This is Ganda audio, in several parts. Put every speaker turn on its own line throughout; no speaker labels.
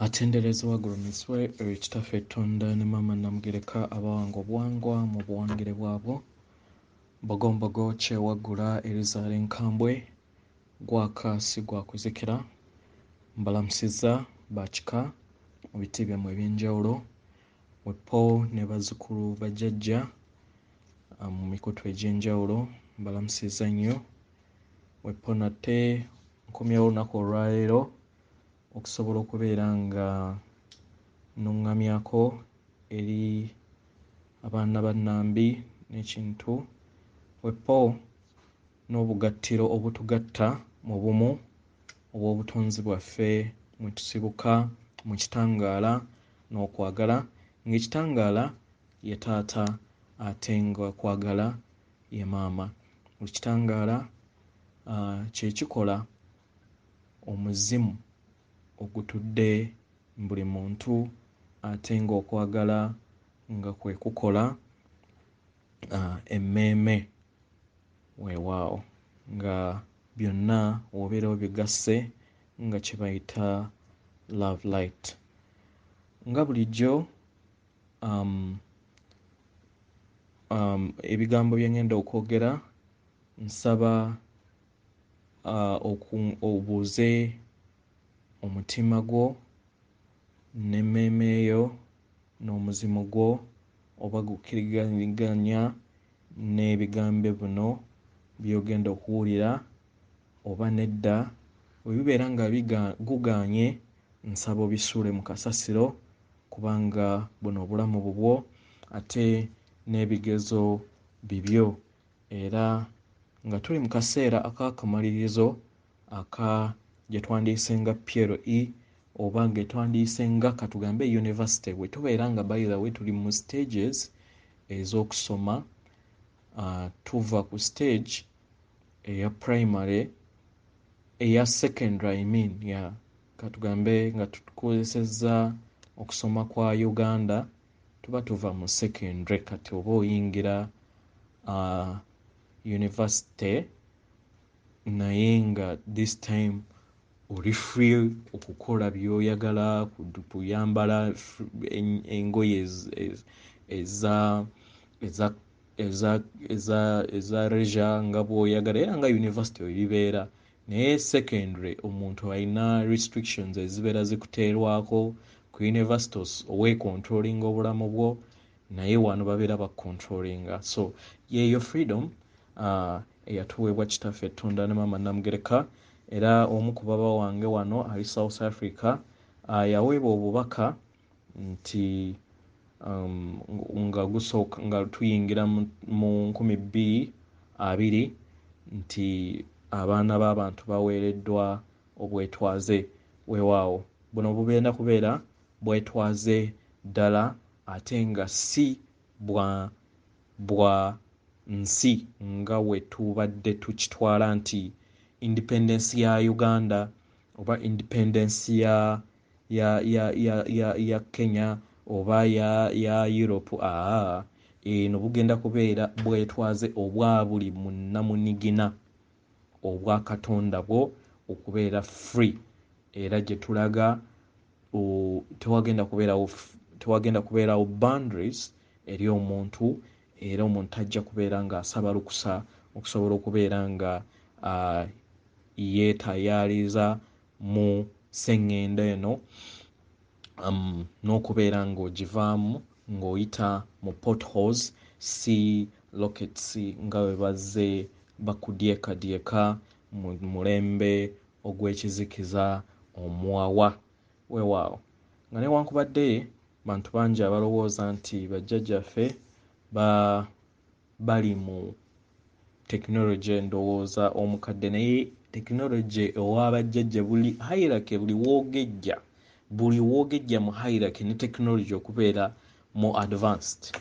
Atenderezebwa agulumizibwe oyo Kitaffe Ttonda ne Maama Nnamugereka abawanga obuwangwa mu buwangire bwabwo. Mbogombogo kyewaggula erizaala enkambwe, gwaka si gwa kuzikira. Mbalamusizza ba kika mu biti byammwe eby'enjawulo, wepo ne bazzukulu ba jjajja mu mikutu egy'enjawulo, mbalamusizza nnyo. Wepo nate nkomyewo olunaku olwaleero okusobola okubeera nga nnuŋŋamyako eri abaana ba Nnambi n'ekintu wepo n'obugattiro obutugatta mu bumu obw'obutonzi bwaffe mwe tusibuka mu kitangaala n'okwagala, ng'ekitangaala ye taata ate ng'okwagala ye maama. Ekitangaala kye kikola omuzimu ogutudde mu buli muntu ate ng'okwagala nga kwe kukola emmeeme, weewaawo nga byonna w'obeera obigasse nga kye bayita love light. Nga bulijjo ebigambo bye ŋŋenda okwogera nsaba obuuze omutima gwo n'emmeeme yo n'omuzimu gwo oba gukkiriziganya n'ebigambo bino by'ogenda okuwulira oba nedda. Bwe bibeera nga gugaanye, nsaba obisuule mu kasasiro kubanga buno obulamu bubwo ate n'ebigezo bibyo. Era nga tuli mu kaseera ak'akamalirizo aka gye twandiyise nga PLE oba ge twandiyise nga katugambe university, bwe tubeera nga by the way tuli mu stages ez'okusoma, tuva ku stage eya primary, eya secondary, I mean, yeah, katugambe nga tukozesezza okusoma kwa Uganda, tuba tuva mu secondary kati oba oyingira university, naye nga this time oli free okukola by'oyagala, kuyambala engoye eza leisure nga bw'oyagala, era nga university webibeera. Naye secondary omuntu alina restrictions ezibeera zikuteerwako. Ku university oweecontrollinga obulamu bwo, naye wano babeera bakucontrollinga. So yeeyo freedom eyatuweebwa Kitaffe Ttonda ne Maama Nnamugereka. Era omu ku baba wange wano ali South Africa yaweebwa obubaka nti nga gusooka nga tuyingira mu 2020 nti abaana b'abantu baweereddwa obwetwaze. Weewaawo buno bugenda kubeera bwetwaze ddala ate nga si bwa nsi nga we tubadde tukitwala nti independence ya Uganda oba independence ya Kenya oba ya Europe. Eno bugenda kubeera bwetwaze obwa buli munnamunigina obwa Katonda bwo okubeera free. Era gye tulaga tewagenda kubeerawo boundaries eri omuntu, era omuntu tajja kubeera ng'asaba lukusa okusobola okubeera nga yeetayaaliza mu sseŋŋendo eno, n'okubeera ng'ogivaamu ng'oyita mu potholes, si rockets nga bwe bazze bakudyekadyeka mu mulembe ogw'ekizikiza omuwawa. Weewaawo nga newankubadde bantu bangi abalowooza nti bajjajjaffe bali mu tekinologi endowooza omukadde, naye tekinologi ow'abajjajja buli hierarchy, buli woogejja mu hierarchy ne tekinologi okubeera more advanced,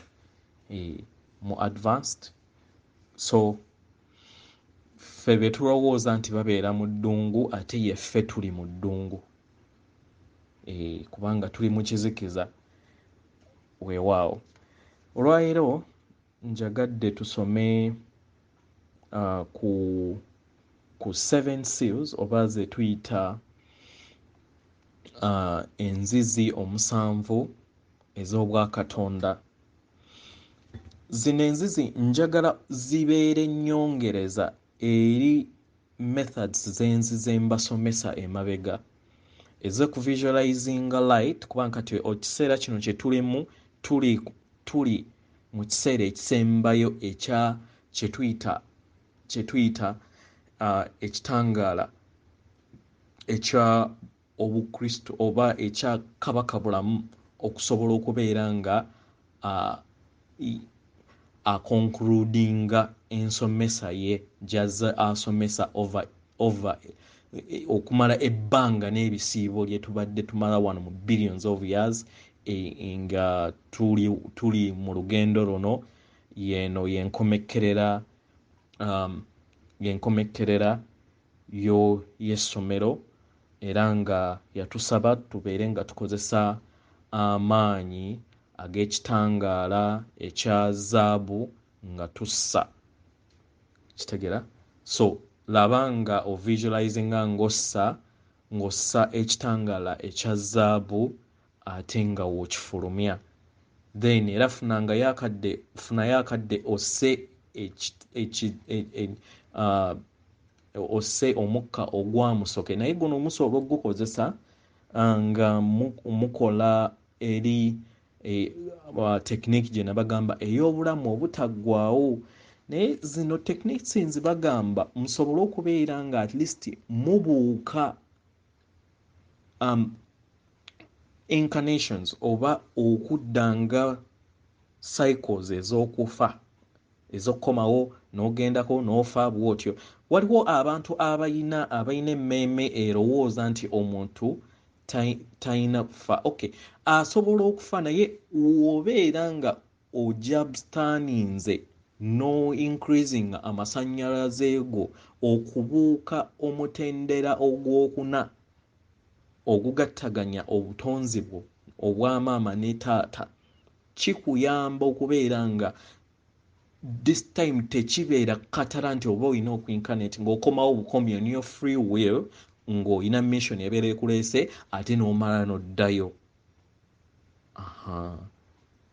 more advanced. So ffe be tulowooza nti babeera mu ddungu, ate ye ffe tuli mu ddungu, kubanga tuli mu kizikiza. Weewaawo olwaleero njagadde tusome ku seven seals oba ze tuyita Enzizi 7 ez'obwakatonda. Zino enzizi njagala zibeere nnyongereza eri methods zenzize mbasomesa emabega ez'okuvisualizinga light, kubanga kati ekiseera kino kye tulimu tuli mu kiseera ekisembayo ekya kye tuyita ekitangaala ekya Obukristo oba ekya Kabaka Bulamu, okusobola okubeera nga akonkludinga ensomesa ye gy'azze asomesa over okumala ebbanga n'ebisiibo lye tubadde tumala wano mu billions of years, nga tuli mu lugendo luno. Yeno yenkomekkerera yo y'essomero, era nga yatusaba tubeere nga tukozesa amaanyi ag'ekitangaala ekya zaabu nga tussa. Kitegeera? So laba nga ovisualizinga ng'ossa ekitangaala ekya zaabu ate nga w'okifulumya. Then era funayo akadde osse osse omukka ogwamusoke, naye guno musobola okugukozesa nga mukola eri technique gye nabagamba ey'obulamu obutaggwaawo. Naye zino techniques nzibagamba musobole okubeera nga at least mubuuka incarnations oba okudda nga cycles ez'okufa, ez'okukomawo n'ogendako n'ofa bw'otyo. Waliwo abantu abalina emmeeme erowooza nti omuntu talina kufa. Okay, asobola okufa, naye w'obeera nga ojabstaninze no increasing amasannyalaze go okubuuka omutendera ogwokuna ogugattaganya obutonzi bwo obwa maama ne taata, kikuyamba okubeera nga this time tekibeera katala nti oba olina okuincarnate ng'okomawo bukomi on your free will, ng'olina mission ebeera ekuleese ate n'omala n'oddayo.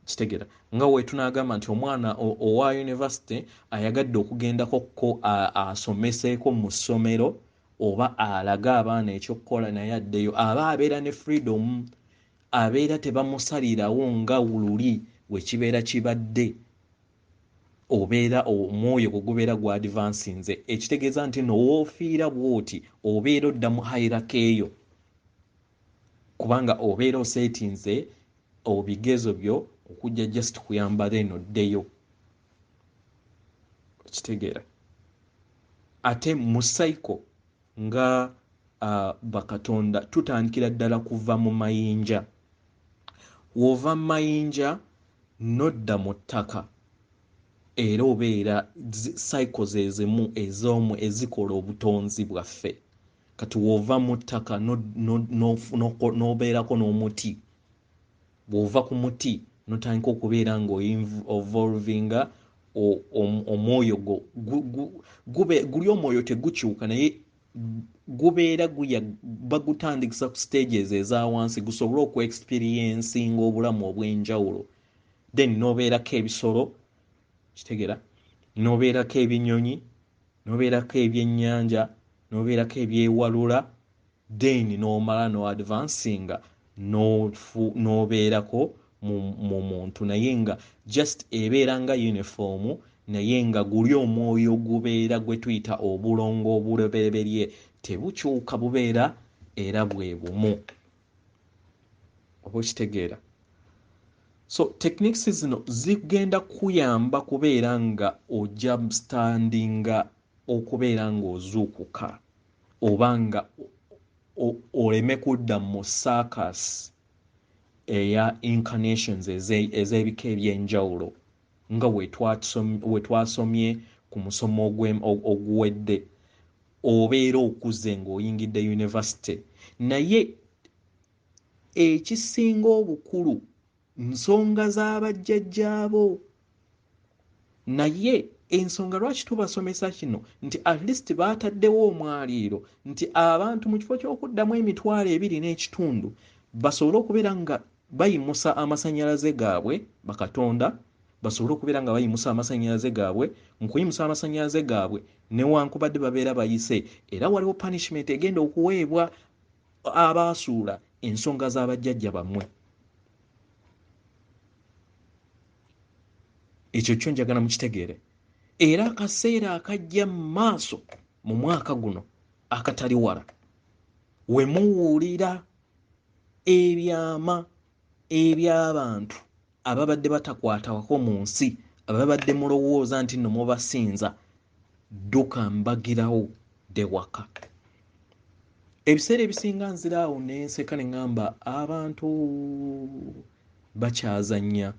Kitegeera? Nga we tunaagamba nti omwana owa university ayagadde okugendako ko asomeseeko mu ssomero oba alage abaana ekyokukola naye addeyo, aba abeera ne freedom, abeera tebamusalirawo nga luli we kibeera kibadde. Obeera omwoyo gwe gubeera gwa advancinze, ekitegeeza nti nowoofiira bw'oti obeera odda mu hierarchy eyo, kubanga obeera oseetinze ebigezo byo okujja just kuyamba then oddeyo. Okitegeera? Ate mu cycle nga bakatonda tutandikira ddala kuva mu mayinja. W'ova mu mayinja n'odda mu ttaka, era obeera cycles ezimu ez'omu ezikola obutonzi bwaffe. Kati w'ova mu ttaka n'obeerako n'omuti, bw'ova ku muti n'otandika okubeera ng'oevolvinga omwoyo gwo guli omwoyo tegukyuka, naye gubeera bagutandikisa ku stages eza wansi gusobole okuexperiencinga obulamu obw'enjawulo. Then n'obeerako ebisolo, kitegeera, n'obeerako ebinyonyi, n'obeerako ebyennyanja, n'obeerako ebyewalula, then n'omala n'oadvancinga n'obeerako mu muntu, naye nga just ebeera nga uniform, naye nga guli omwoyo gubeera gwe tuyita obulongo obulebereberye tebukyuka, bubeera era bwe bumu. Oba okitegeera? So techniques zino zigenda kuyamba kubeera nga ojja standinga okubeera ng'ozuukuka, oba nga oleme kudda mu circus eya incarnations ez'ebika ebyenjawulo nga we twasomye ku musomo oguwedde. Obeera okuze ng'oyingidde university, naye ekisinga obukulu nsonga z'abajjajjaabo, naye Ensonga lwaki tubasomesa kino nti at least baataddewo omwaliiro nti abantu mu kifo ky'okuddamu 2.5 basobole okubeera nga bayimusa amasannyalaze gaabwe, bakatonda basobole okubeera nga bayimusa amasannyalaze gaabwe. Mu kuyimusa amasannyalaze gaabwe newankubadde babeera bayise, era waliwo punishment egenda okuweebwa abaasuula ensonga z'abajjajja bammwe. Ekyo kyo njagala mukitegeere. Era akaseera akajja mu maaso mu mwaka guno akatali wala, we muwulira ebyama eby'abantu ababadde batakwatako mu nsi, ababadde mulowooza nti nno mubasinza, dduka mbagirawo dewaka. Ebiseera ebisinga nziraawo nenseka ne ŋŋamba abantu bakyazannya,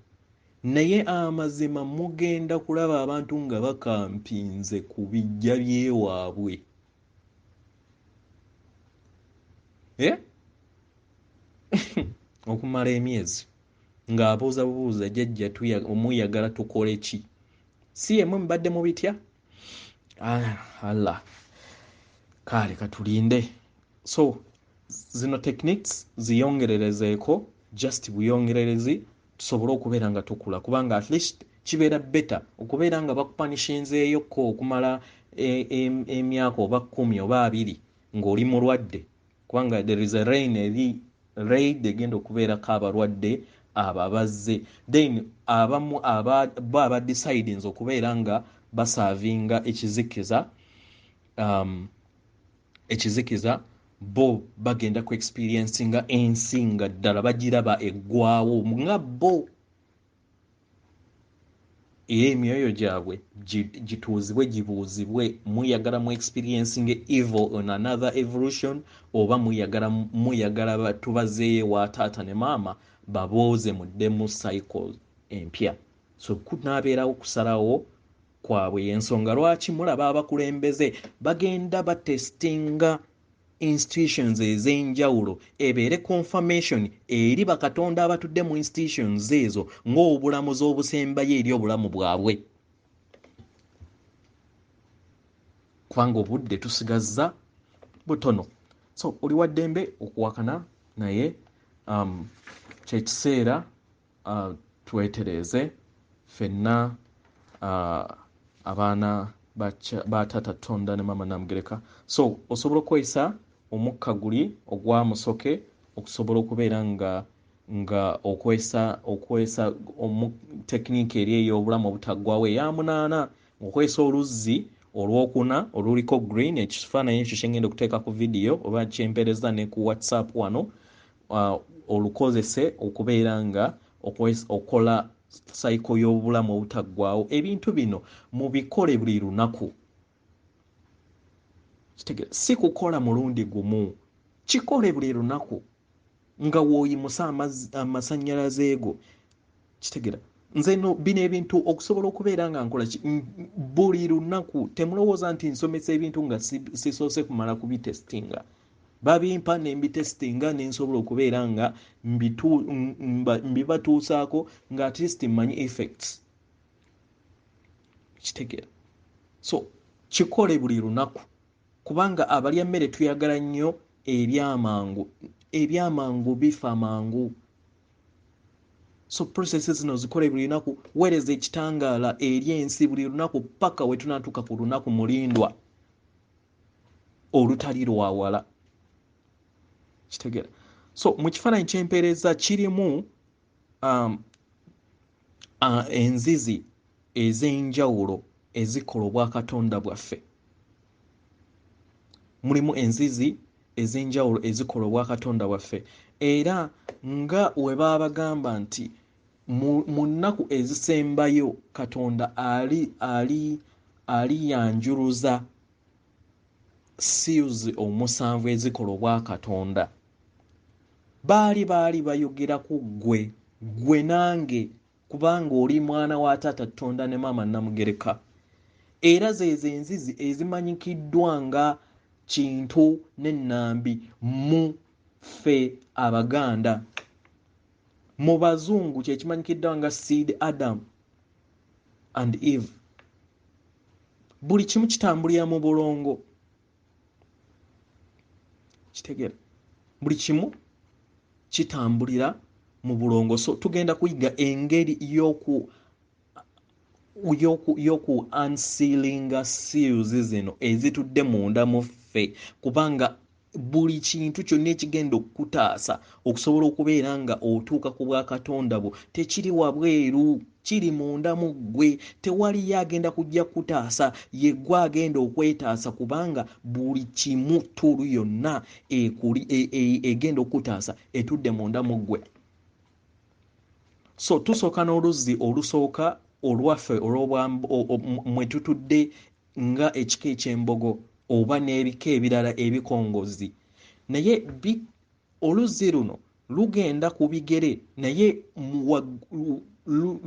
naye amazima mugenda kulaba abantu nga bakampinze ku bijja byewaabwe. Okumala emyezi ng'abuuza bubuuza jjajja omuyagala tukole ki? Si yemmwe mubadde mubitya? Allah, kale katulinde. So zino techniques ziyongererezeeko just buyongererezi tusobole okubeera nga tukula, kubanga at least kibeera better okubeera nga bakupanishinzeeyokko okumala emyaka oba 10 oba 20 ng'oli mulwadde, kubanga there is a rain eri raid egenda okubeerako abalwadde abo abazze. Then abamu bo abadecidinze okubeera nga basaavinga ekizikiza, ekizikiza bo bagenda ku experiencinga ensi nga ddala bagiraba eggwawo nga bo, era emyoyo gyabwe gituuzibwe gibuuzibwe, muyagala mu experiencing evil on another evolution oba muyagala tubazeeyo wa taata ne maama babooze muddemu cycle empya. So kunaabeerawo kusalawo kwabwe. Ensonga lwaki mulaba abakulembeze bagenda batestinga institutions ez'enjawulo ebeere confirmation eri bakatonda abatudde mu institutions ezo ng'obulamuzi obusembayo eri obulamu bwabwe, kubanga obudde tusigazza butono. So oli wa ddembe okuwakana, naye kyekiseera twetereeze ffenna abaana ba taata Tonda ne maama Namugereka. So osobola okukozesa omukka guli ogwa musoke okusobola okubeera nga okozesa tekiniki eri ey'obulamu obutaggwawo eya 8, okozesa oluzzi olwokuna oluliko green. Ekifaananyi ekyo kye ngenda okuteeka ku vidiyo oba kyempeereza ne ku WhatsApp wano, olukozese okubeera nga okola cycle y'obulamu obutaggwawo. Ebintu bino mubikole buli lunaku, si kukola mulundi gumu, kikole buli lunaku nga w'oyimusa amasannyalaze go. Kitegeera nze no bino ebintu okusobola okubeera nga nkola buli lunaku. Temulowooza nti nsomesa ebintu nga sisoose kumala kubitestinga. Babimpa ne mbitestinga ne nsobola okubeera nga mbibatuusaako nga at least mmanyi effects. Kitegeera. So kikole buli lunaku, kubanga abalya mmere tuyagala nnyo ebyamangu. Ebyamangu bifa mangu. So processes zino zikole buli lunaku, weereza ekitangaala eri ensi buli lunaku paka we tunaatuuka ku lunaku mulindwa olutali lwawala. Kitegeera. So mu kifaananyi kyempeereza kirimu enzizi ez'enjawulo ezikola obwakatonda bwaffe. Mulimu enzizi ez'enjawulo ezikola obwakatonda bwaffe, era nga we baabagamba nti mu nnaku ezisembayo Katonda aliyanjuluza seals 7 ezikola obwakatonda. Baali bayogera ku ggwe nange, kubanga oli mwana wa taata Tonda ne maama Namugereka. Era zezo enzizi ezimanyikiddwa nga Kintu ne Nnambi mu ffe Abaganda. Mu Bazungu kye kimanyikiddwa nga Seed Adam and Eve. Buli kimu kitambulira mu bulongo. Kitegeera, buli kimu kitambulira mu bulongo. So tugenda kuyiga engeri yoku unsealinga seals zino ezitudde munda mu ffe, kubanga buli kintu kyonna ekigenda okukutaasa okusobola okubeera nga otuuka ku bwakatonda bwo tekiri wabweru, kiri munda mu ggwe. Tewaliyo agenda kujja kukutaasa, ye ggwe agenda okwetaasa, kubanga buli kimu ttuulu yonna egenda okukutaasa etudde munda mu ggwe. So tusooka n'oluzzi olusooka olwaffe mwe tutudde nga ekika eky'embogo oba n'ebika ebirala ebikongozi. Naye oluzzi luno lugenda ku bigere, naye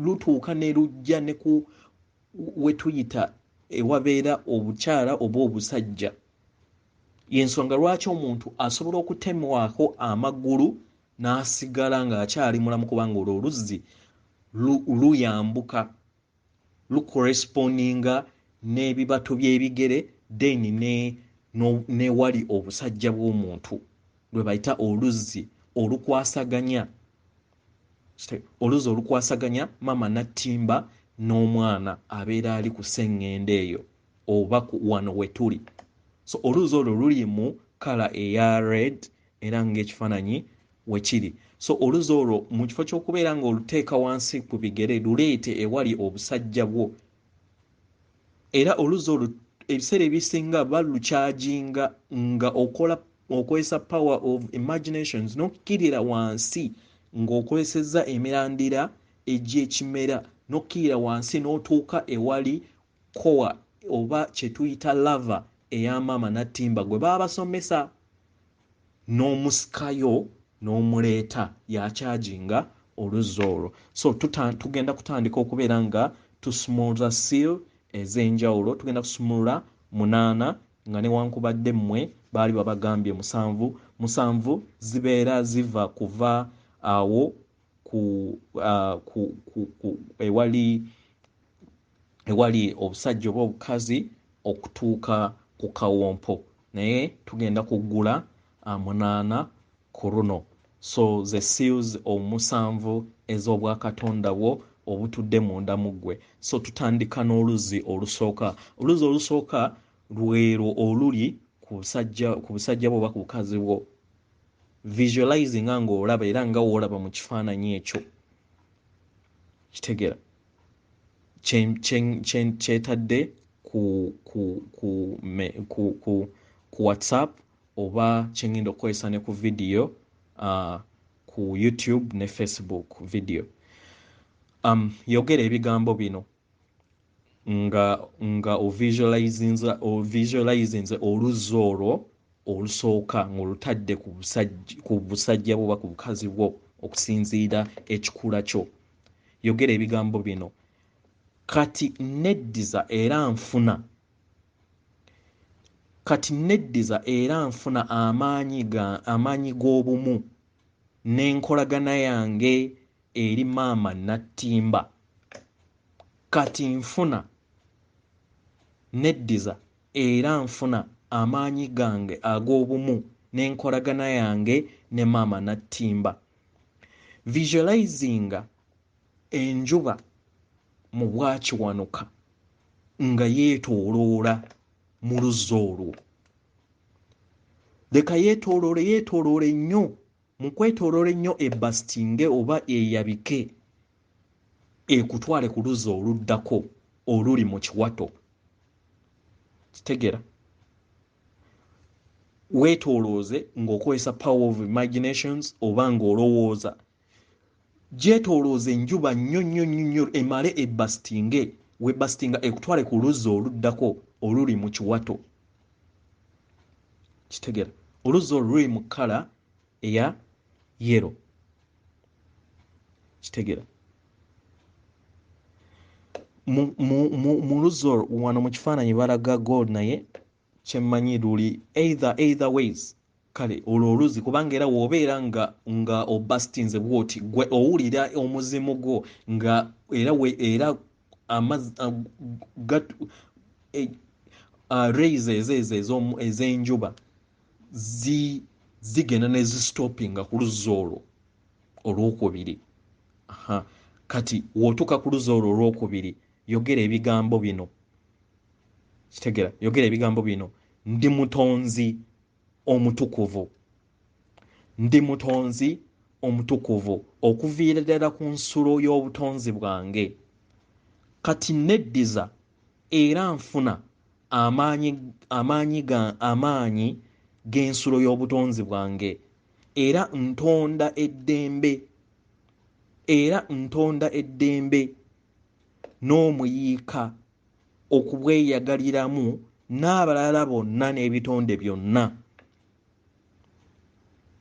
lutuuka ne lujja ne ku we tuyita ewabeera obukyala oba obusajja. Y'ensonga lwaki omuntu asobola okutemwako amagulu n'asigala ng'akyali mulamu, kubanga olwo oluzzi luyambuka, lukorespondinga n'ebibatu by'ebigere, then newali obusajja bw'omuntu lwe bayita oluzzi olukwasaganya. Oluzzi olukwasaganya maama n'attimba n'omwana abeera ali ku sseŋŋendo eyo oba wano we tuli. So oluzzi olwo luli mu kala eya red era ng'ekifaananyi we kiri. So oluzzi olwo mu kifo ky'okubeera ng'oluteeka wansi ku bigere, luleete ewali obusajja bwo. Era oluzzi olwo ebiseera ebisinga balukyajinga nga okozesa power of imaginations, n'okkirira wansi ng'okozesezza emirandira egy'ekimera, n'okkirira wansi n'otuuka ewali kowa oba kye tuyita lava eya maama n'attimba gwe baba basomesa, n'omusikayo n'omuleeta yakyajinga oluzzi olwo. So tugenda kutandika okubeera nga tusumulula seal ez'enjawulo. Tugenda kusumulula 8, nga newankubadde mmwe baali babagambye 7. 7 zibeera ziva kuva awo ku ewali obusajja oba obukazi okutuuka ku kawompo, naye tugenda kuggula 8 ku luno. So the seals 7 ez'obwakatonda bwo obutudde munda mu ggwe. So tutandika n'oluzzi olusooka. Oluzzi olusooka lwerwo oluli ku busajja bwo oba ku bukazi bwo. Visualizing nga ng'olaba era nga w'olaba mu kifaananyi ekyo. Kitegeera kyetadde ku WhatsApp oba kyengenda okukozesa ne ku video, ku YouTube ne Facebook video. Yogera ebigambo bino nga ovisualizinze oluzzi olwo olusooka ng'olutadde ku busajja bwo oba ku bukazi bwo okusinziira ekikula kyo. Yogera ebigambo bino: kati neddiza era nfuna, kati neddiza era nfuna amaanyi g'obumu n'enkolagana yange eri maama n'attimba. Kati nfuna, neddiza era nfuna amaanyi gange ag'obumu n'enkolagana yange ne maama n'attimba. Visualizinga enjuba mu bwakiwanuka nga yeetooloola mu luzzi olwo. Leka yeetooloole, yeetooloole nnyo. Mu kwetooloola ennyo ebastinge oba eyabike ekutwale ku luzzi oluddako oluli mu kiwato. Kitegeera, weetoolooze ng'okozesa power of imaginations oba ng'olowooza. Gyetoolooze enjuba nnyo nnyo nnyo nnyo emale ebastinge, webastinga ekutwale ku luzzi oluddako oluli mu kiwato. Kitegeera, oluzzi olwo luli mu kkala eya yellow. Kitegeera, mu luzzi olwo wano mu kifaananyi balaga gold, naye kyemmanyi luli either ways. Kale olwo oluzzi, kubanga era w'obeera nga obastinze bw'oti, gwe owulira omuzimu gwo nga era we, era amazzi, Rays ezo ez'enjuba zigenda ne zistopinga ku luzzi olwo olwokubiri. Kati w'otuuka ku luzzi olwo olwokubiri, yogera ebigambo bino. Kitegeera, yogera ebigambo bino: ndi mutonzi omutukuvu, ndi mutonzi omutukuvu okuviira ddala ku nsulo y'obutonzi bwange. Kati neddiza era nfuna amaanyi g'ensulo y'obutonzi bwange, era ntonda eddembe, era ntonda eddembe n'omuyiika okubweyagaliramu n'abalala bonna n'ebitonde byonna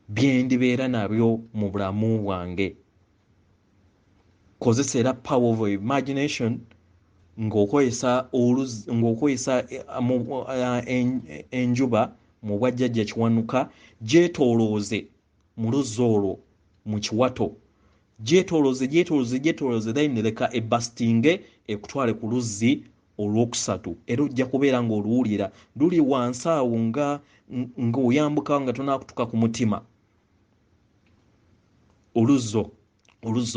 bye ndibeera nabyo mu bulamu bwange. Kozesa era power of imagination ng'okozesa enjuba mu bwajjajja Kiwanuka, gyetoolooze mu luzzi olwo mu kiwato, gyetoolooze gyetoolooze gyetoolooze, then leka ebastinge ekutwale ku luzzi olwokusatu, era ojja kubeera ng'oluwulira luli wansi awo nga ng'oyambuka nga tonaakutuka ku mutima. Oluzzi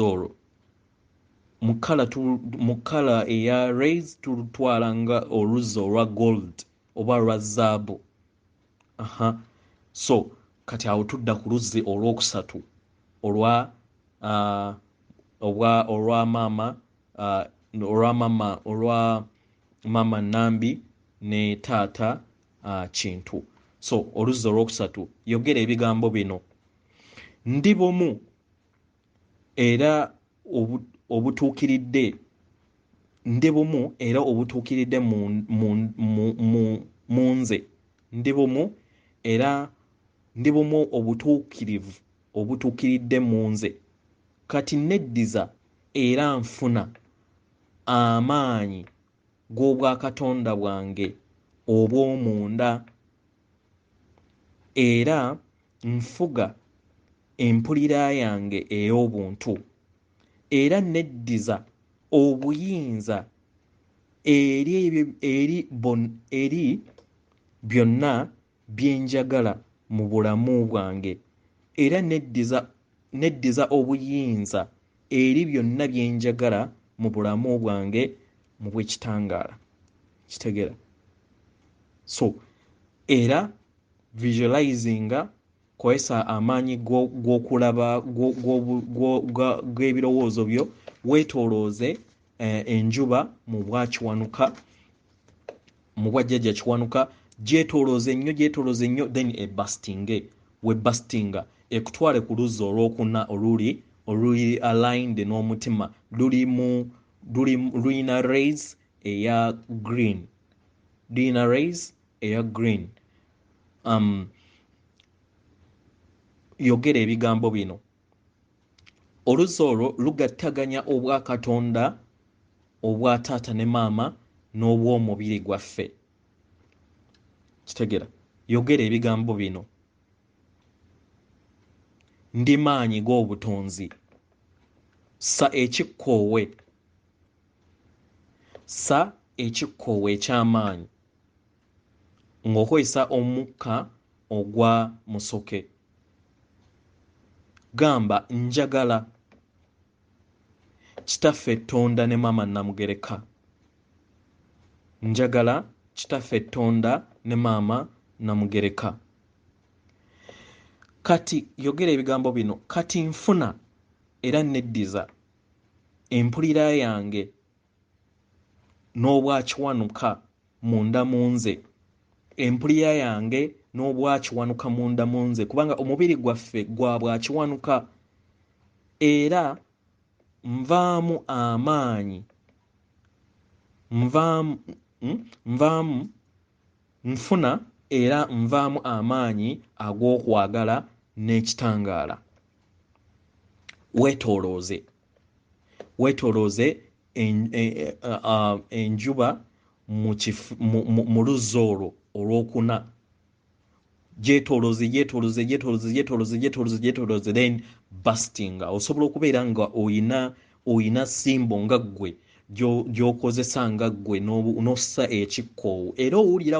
olwo mu kkala eya rays tulutwala nga oluzzi olwa gold oba olwa zaabu. So kati awo tudda ku luzzi olwokusatu olwa olwa maama olwa mama olwa mama Nambi ne taata Kintu. So oluzzi olwokusatu, yogera ebigambo bino: ndi bumu era obutuukiridde, ndi bumu era obutuukiridde mu nze, ndi bumu era ndi bumu obutuukirivu obutuukiridde mu nze. Kati neddiza era nfuna amaanyi g'obwakatonda bwange obw'omunda, era nfuga empulira yange ey'obuntu, era neddiza obuyinza eri byonna bye njagala mu bulamu bwange, era neddiza obuyinza eri byonna bye njagala mu bulamu bwange mu bw'ekitangaala. Kitegeera? So era visualizinga, kozesa amaanyi g'okulaba g'ebirowoozo byo, weetoolooze enjuba mu bwakiwanuka, mu bwajjajja Kiwanuka, gyetoolooze nnyo gyetoolooze nnyo, then ebastinge. Webastinga ekutwale ku luzzi olwokuna oluli aligned n'omutima, lulina rays eya green, lulina rays eya green. Yogera ebigambo bino. Oluzzi olwo lugattaganya obwakatonda obwa taata ne maama n'obw'omubiri gwaffe. Kitegeera? Yogera ebigambo bino: ndi maanyi g'obutonzi, ssa ekikkoowe, ssa ekikkoowe eky'amaanyi ng'okozesa omukka ogwa musoke. Gamba njagala kitaffe Ttonda ne maama Namugereka, njagala kitaffe Ttonda ne maama Namugereka. Kati yogera ebigambo bino: kati nfuna era neddiza empulira yange n'obwakiwanuka munda mu nze, empulira yange n'obwakiwanuka munda mu nze, kubanga omubiri gwaffe gwa bwakiwanuka, era nvaamu amaanyi, nvaamu nfuna era nvaamu amaanyi ag'okwagala n'ekitangaala. Weetoolooze, weetoolooze enjuba mu luzzi olwo olwokuna, gyetoolooze gyetoolooze gyetoolooze gyetoolooze gyetoolooze gyetoolooze, then bustinga. Osobola okubeera nga oyina simbo nga ggwe gy'okozesa nga ggwe n'ossa ekikkoowu, era owulira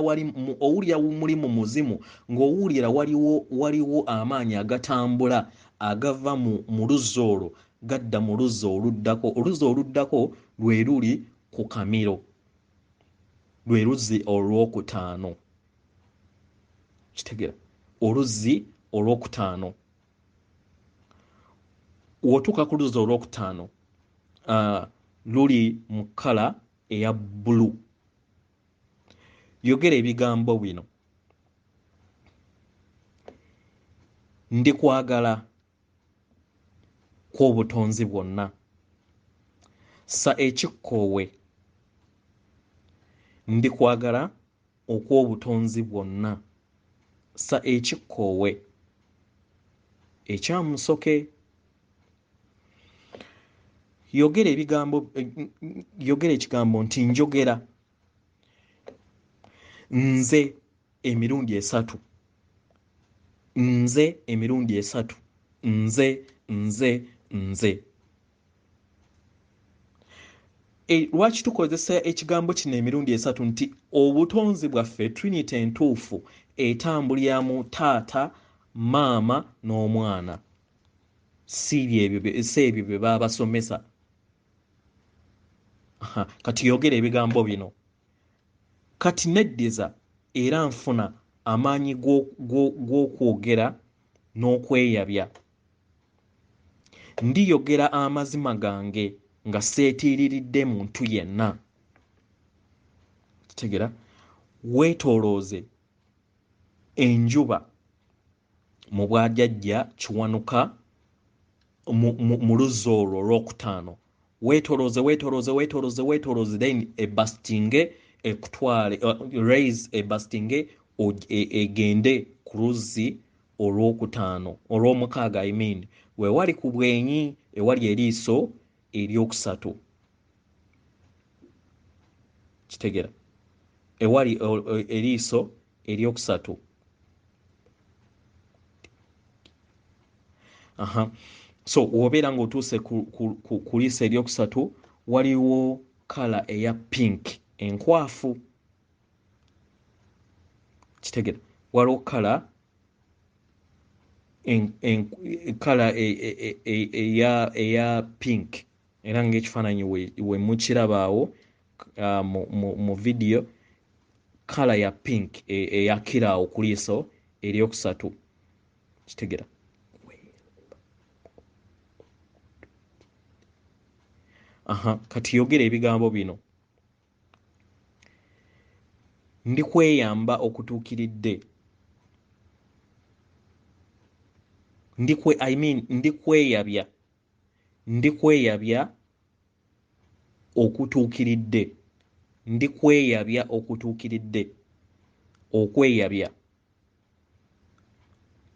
owulira muli mu muzimu ng'owulira waliwo amaanyi agatambula agava mu luzzi olwo gadda mu luzzi oluddako. Oluzzi oluddako lwe luli ku kamiro, lwe luzzi olwokutaano. Kitegeera, oluzzi olwokutaano. W'otuuka ku luzzi olwokutaano, luli mu kkala eya bbulu. Yogera ebigambo bino: ndikwagala kw'obutonzi bwonna, ssa ekikkoowe. Ndikwagala okw'obutonzi bwonna, ssa ekikkoowe ekyamusoke. Yogera ebigambo, yogera ekigambo nti njogera nze emirundi esatu, nze emirundi esatu, nze, nze, nze. Lwaki tukozesa ekigambo kino emirundi esatu? Nti obutonzi bwaffe, Trinity entuufu etambulira mu taata, maama n'omwana, si ebyo bye babasomesa. Kati yogera ebigambo bino: kati neddiza era nfuna amaanyi g'okwogera n'okweyabya. Ndiyogera amazima gange nga seetiiriridde muntu yenna. Kitegeera, weetoolooze enjuba mu bwajjajja Kiwanuka mu luzzi olwo olwokutaano. Weetoolooze, weetoolooze, weetoolooze, weetoolooze, then ebastinge ekutwale, raise ebastinge egende ku luzzi olwokutaano, olwomukaaga, I mean, wewali ku bwenyi ewali eriiso eryokusatu. Kitegeera, ewali eriiso eryokusatu. So w'obeera ng'otuuse ku liiso eryokusatu, waliwo kala eya pink enkwafu. Kitegeera, waliwo kala eya pink, era ng'ekifaananyi we mukirabaawo mu vidiyo, kala ya pink eyakira awo ku liiso eryokusatu. Kitegeera. Kati yogera ebigambo bino: ndikweyamba okutuukiridde, ndikweyabya, ndikweyabya okutuukiridde, ndikweyabya okutuukiridde. Okweyabya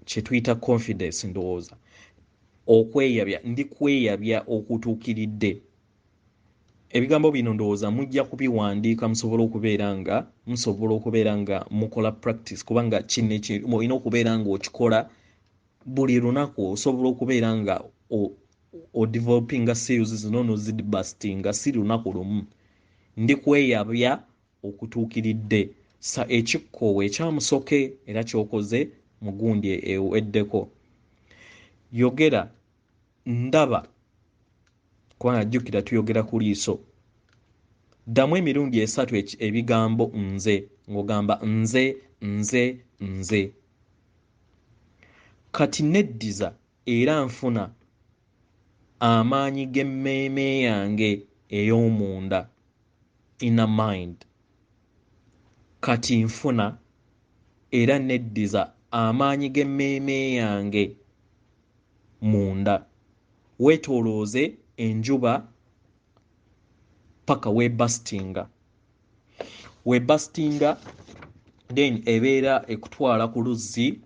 kye tuyita confidence, ndowooza. Okweyabya, ndikweyabya okutuukiridde. Ebigambo bino ndowooza mujja kubiwandiika, musobole okubeera nga mukola practice, kubanga kino olina okubeera ng'okikola buli lunaku. Osobola okubeera nga odevelopinga skills zino n'ozidibastinga, si lunaku lumu. Ndikweyabya okutuukiridde, sa ekikkoowe ekyamusoke, era ky'okoze mu gundi eweddeko. Yogera ndaba, kubanga jjukira tuyogera ku liiso. Ddamu emirundi esatu ebigambo nze, ng'ogamba nze, nze, nze. Kati neddiza era nfuna amaanyi g'emmeeme yange ey'omunda, inner mind. Kati nfuna era neddiza amaanyi g'emmeeme yange munda. Weetoolooze enjuba paka weebastinga. Weebastinga, then ebeera ekutwala ku luzzi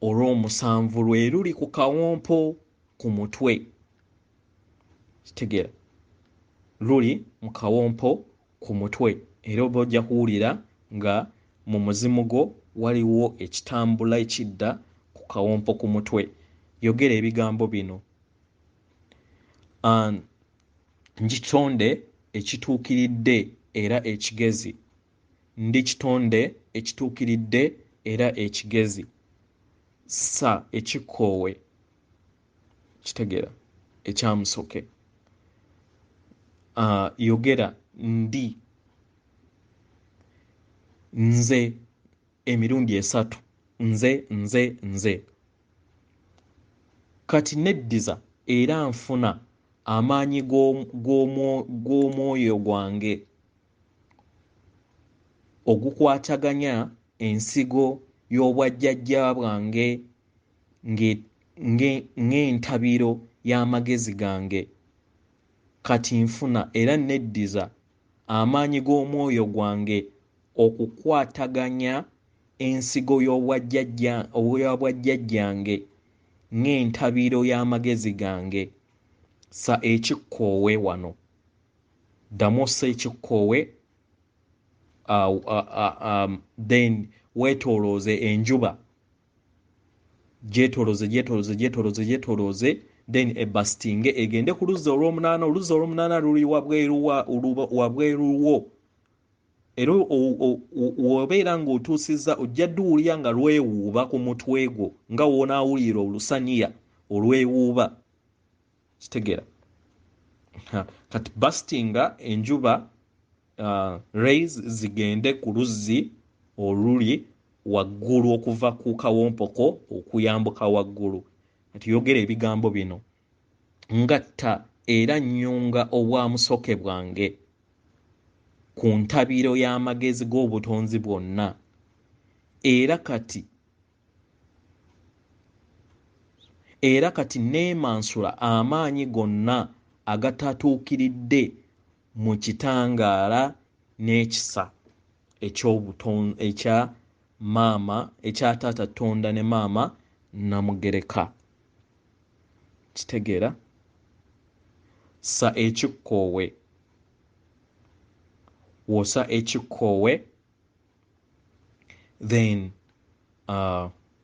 olw'omusanvu lwe luli ku kawompo ku mutwe. Kitegeera, luli mu kawompo ku mutwe, era oba ojja kuwulira nga mu muzimu gwo waliwo ekitambula ekidda ku kawompo ku mutwe. Yogera ebigambo bino: ngitonde ekituukiridde era ekigezi. Ndi kitonde ekituukiridde era ekigezi. Ssa ekikkoowe, kitegeera, ekyamusoke. Yogera ndi nze emirundi 3. Nze, nze, nze. Kati neddiza era nfuna amaanyi g'omwoyo gwange ogukwataganya ensigo y'obwajjajja bwange ng'entabiro y'amagezi gange. Kati nfuna era neddiza amaanyi g'omwoyo gwange okukwataganya ensigo y'obwajjajjange ng'entabiro y'amagezi gange. Sa ekikkoowe wano, ddamu ossa ekikkoowe, then weetoolooze enjuba, gyetoolooze, gyetoolooze, gyetoolooze, gyetoolooze, then ebastinge egende ku luzzi olw'omunaana. Oluzzi olw'omunaana luli wabweru wo, era w'obeera ng'otuusizza ojja dduwulira nga lwewuuba ku mutwe gwo, nga w'onaawulira olusaniya olwewuuba. Kitegeera? Kati bastinga enjuba, rays zigende ku luzzi oluli waggulu okuva ku kawompoko okuyambuka waggulu. Kati yogera ebigambo bino: ngatta era nnyunga obwamusoke bwange ku ntabiro y'amagezi g'obutonzi bwonna, era kati neemansula amaanyi gonna agatatuukiridde mu kitangaala n'ekisa ekya maama, ekya taata Tonda ne maama Namugereka. Kitegeera? Ssa ekikkoowe, wosa ekikkoowe, then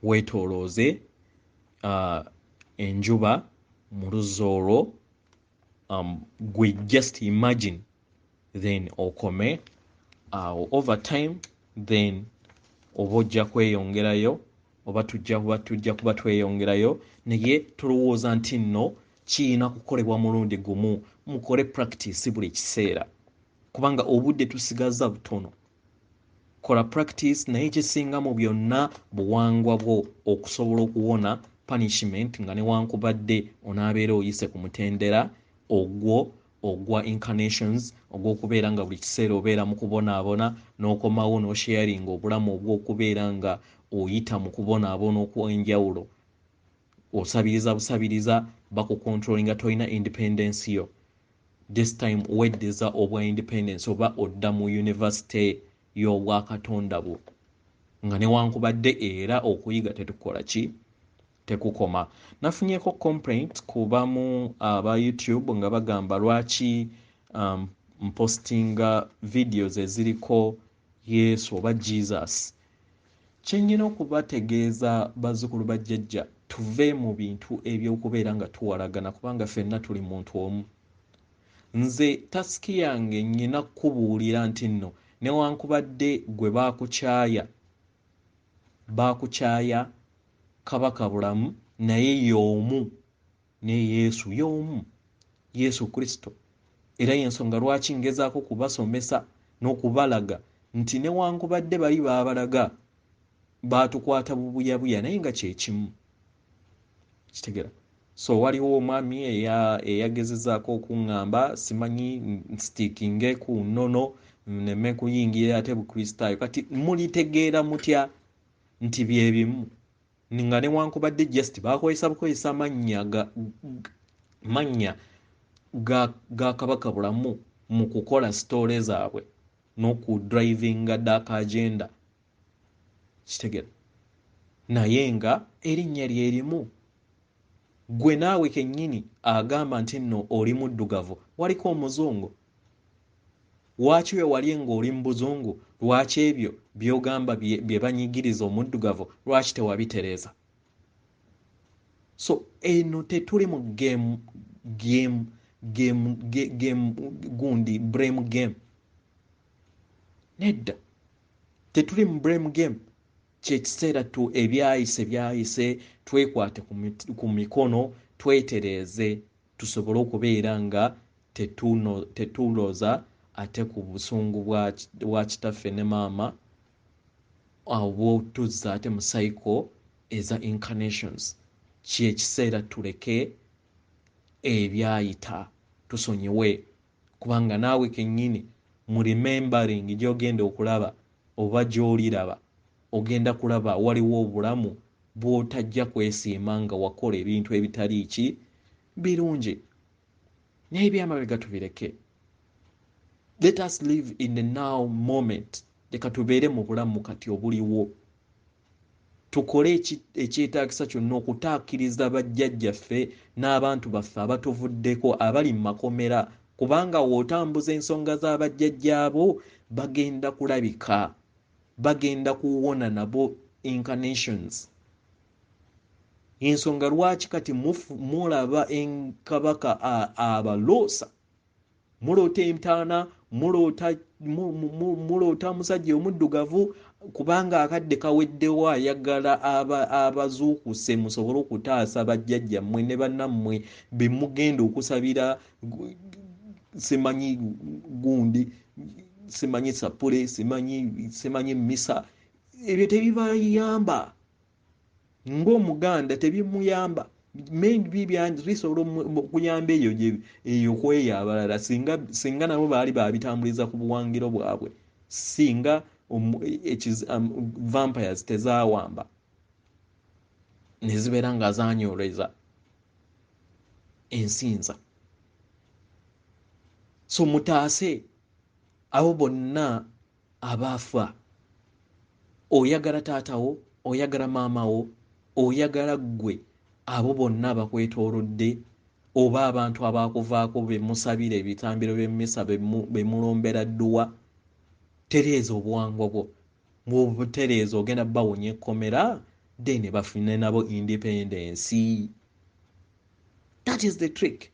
weetoolooze enjuba mu luzzi olwo. Gwe just imagine, then okome awo. Over time then oba ojja kweyongerayo, oba tujja kuba tweyongerayo, naye tulowooza nti nno kiyina kukolebwa mulundi gumu. Mukole practice buli kiseera, kubanga obudde tusigaza butono. Kola practice, naye ekisinga mu byonna buwangwa bwo okusobola okuwona punishment, nga newankubadde onaabeera oyise ku mutendera ogwo ogwa incarnations, ogw'okubeera nga buli kiseera obeera mu kubonaabona, n'okomawo n'osharinga obulamu obw'okubeera nga oyita mu kubonaabona okw'enjawulo. Osabiriza busabiriza, bakucontrollinga, tolina independence yo. This time weddiza obwa independence, oba odda mu university y'obwakatonda bwo, nga newankubadde era okuyiga tetukola ki, tekukoma. Nafunyeko complaint kubamu aba YouTube nga bagamba lwaki mpostinga videos eziriko Yesu oba Jesus. Kyenyina okubategeeza bazzukulu bajjajja, tuve mu bintu ebyokubeera nga tuwalagana, kubanga ffenna tuli muntu omu. Nze tasiki yange nnyina kukubuulira nti nno newankubadde gwe baakukyaya Kabaka Bulamu, naye y'omu ne Yesu, y'omu Yesu Kristo. Era y'ensonga lwaki ngezaako kubasomesa n'okubalaga nti newankubadde bali baabalaga baatukwata bubuyabuya, naye nga kye kimu. Kitegeera? So waliwo omwami eyagezezaako okuŋŋamba simanyi nstickinge ku nnono nneme kuyingira ate Bukristaayo. Kati mulitegeera mutya nti bye bimu, nga newankubadde just baakozesa bukozesa mannya ga Kabaka Bulamu mu kukola sitole zaabwe n'okudrivinga dark agenda. Kitegeera? Naye nga erinnya lye limu. Gwe naawe kennyini agamba nti nno oli muddugavu, waliko omuzungu. Lwaki we wali ng'oli mu buzungu, lwaki ebyo by'ogamba bye banyigiriza omuddugavu, lwaki tewabitereeza? So eno tetuli mu game game, game gundi blame game. Nedda, tetuli mu blame game. Kyekiseera tu ebyayise byayise, twekwate ku mikono, twetereeze, tusobole okubeera nga tetuloza ate ku busungu bwa kitaffe ne maama obwotuzza ate mu cycle eza incarnations. Kyekiseera tuleke ebyayita, tusonyiwe, kubanga naawe kennyini mu remembering gy'ogenda okulaba oba gy'oliraba, ogenda kulaba waliwo obulamu bw'otajja kwesiima nga wakola ebintu ebitali ki birungi. Naye ebyamabega tubireke. Let us live in the now moment. Leka tubeere mu bulamu kati obuliwo, tukole ekyetaagisa kyonna okutaakiriza bajjajjaffe n'abantu baffe abatuvuddeko abali mu makomera, kubanga w'otambuza ensonga z'abajjajjaabo bagenda kulabika, bagenda kuwona nabo incarnations. Ensonga lwaki kati mulaba enkabaka abaloosa, muloota entaana, muloota musajja omuddugavu, kubanga akadde kaweddewo, ayagala abazuukuse musobole okutaasa bajjajjammwe ne bannammwe be mugenda okusabira simanyi gundi, simanyi sapule, simanyi misa. Ebyo tebibayamba ng'Omuganda, tebimuyamba. Maybe bisobola okuyamba eyo kweyo abalala, singa nabo baali babitambuliza ku buwangiro bwabwe, singa vampires tezaawamba ne zibeera nga zaanyooleza ensinza. So mutaase abo bonna abaafa. Oyagala taatawo, oyagala maamawo, oyagala ggwe, abo bonna abakwetoolodde oba abantu abakuvaako be musabira ebitambiro by'emmisa, be mulombera dduwa, tereeza obuwangwa bwo. Bw'obutereeza ogenda bawonya ekkomera, then bafune nabo independence. That is the trick.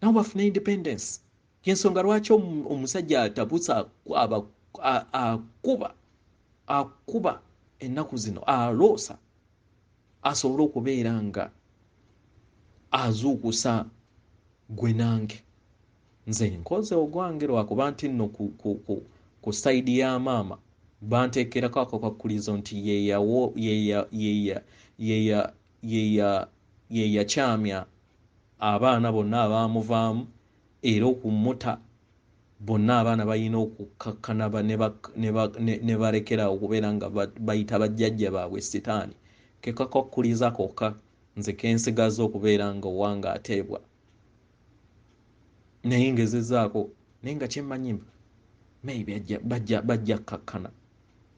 Nabo bafune independence. Yensonga lwaki omusajja atabusa akuba ennaku zino aloosa asobole okubeera nga azuukusa gwe nange. Nze nkoze ogwange lwakuba nti nno ku sayidi ya maama banteekerako akakwakulizo nti ye yakyamya abaana bonna abaamuvaamu, era okumuta bonna abaana balina okukakkana ne balekera okubeera nga bayita bajjajja baabwe sitaani. Ke kakwakuliza kokka nze kensigaza okubeera nga owange ateebwa. Naye ngezezzaako, naye nga kyemmanyi maybe bajja kkakkana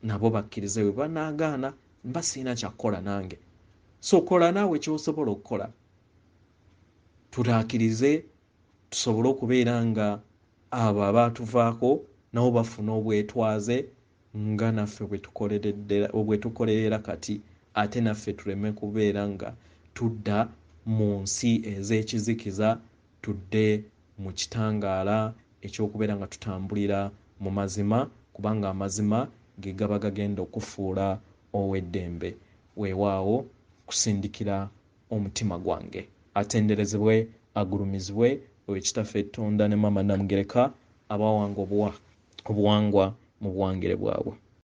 nabo bakkirize, bwe banaagaana mba sirina kyakukola nange. So kola naawe ky'osobola okukola, tulaakirize tusobole okubeera nga abo abaatuvaako nabo bafuna obwetwaze nga naffe bwe tukolerera kati, ate naffe tuleme kubeera nga tudda mu nsi ez'ekizikiza, tudde mu kitangaala ekyokubeera nga tutambulira mu mazima, kubanga amazima ge gaba gagenda okufuula ow'eddembe. Weewaawo kusindikira omutima gwange. Atenderezebwe, agulumizibwe oyo Kitaffe Tonda ne Maama Namugereka abawanga obuwangwa mu buwangire bwabwe.